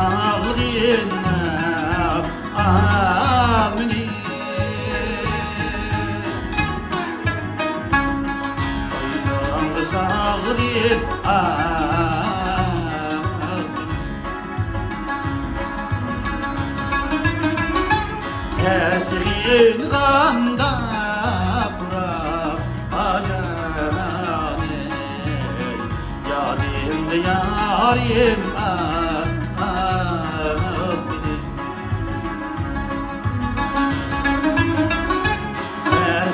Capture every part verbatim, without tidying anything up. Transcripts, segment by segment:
ئالغىن ئالمىنى، قوينۇڭغا سالغىن ئالمىنى. سېغىنغاندا پۇراپ ئاجانىم، يادىمدا يارىم ئالمىدىم.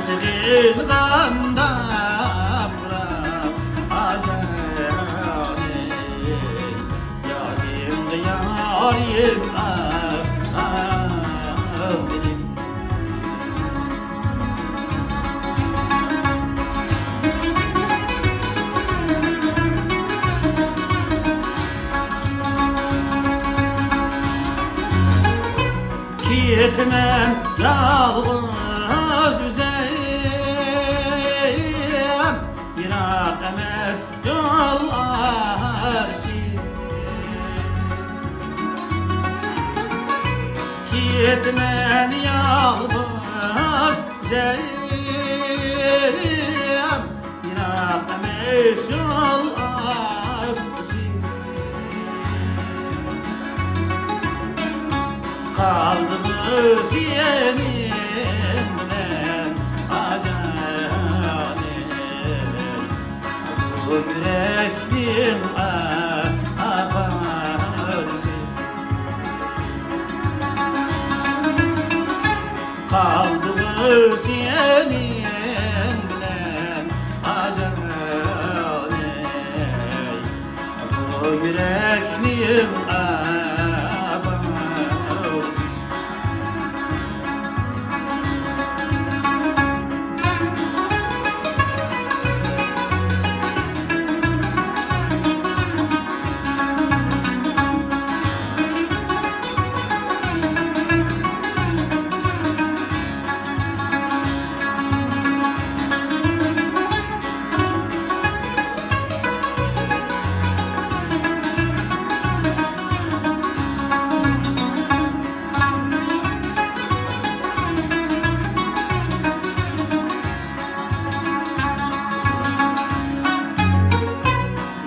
سېغىنغاندا پۇراپ ئاجانىم، يارىم، يارىم، ئا، ئا، ئا. كېتىمەن يالغۇز ئۆزۈم، يىراق ئەمەس يول ئارىسى. كېتىمەن يالغۇز ئۆزۈم، يىراق ئەمەس يول ئارىسى. قالدىمۇ سېنىڭ بىلەن ئاجانىم، بۇ يۈرەكنىڭ ئا-، ئاپارىسى. قالدىمۇ سېنىڭ بىلەن ئاجانىم، بۇ يۈرەكنىڭ ئاۋازى.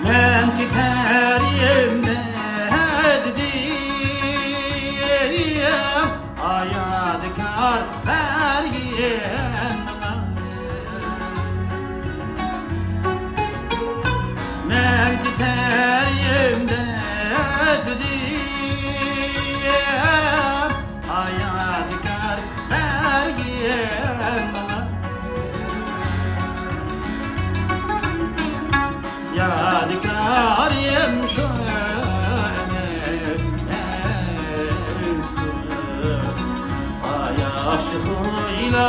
مەن كېتەر يېرىمدە دېدىم، ئايادىكار بەرگىن ماڭا. مەن كېتەر يېرىمدە دېدىم، ئايادىكار بەرگىن ماڭا. يادىكارىم شۇ ئەمەستۇ، ئاياغ شۇخۇيلا.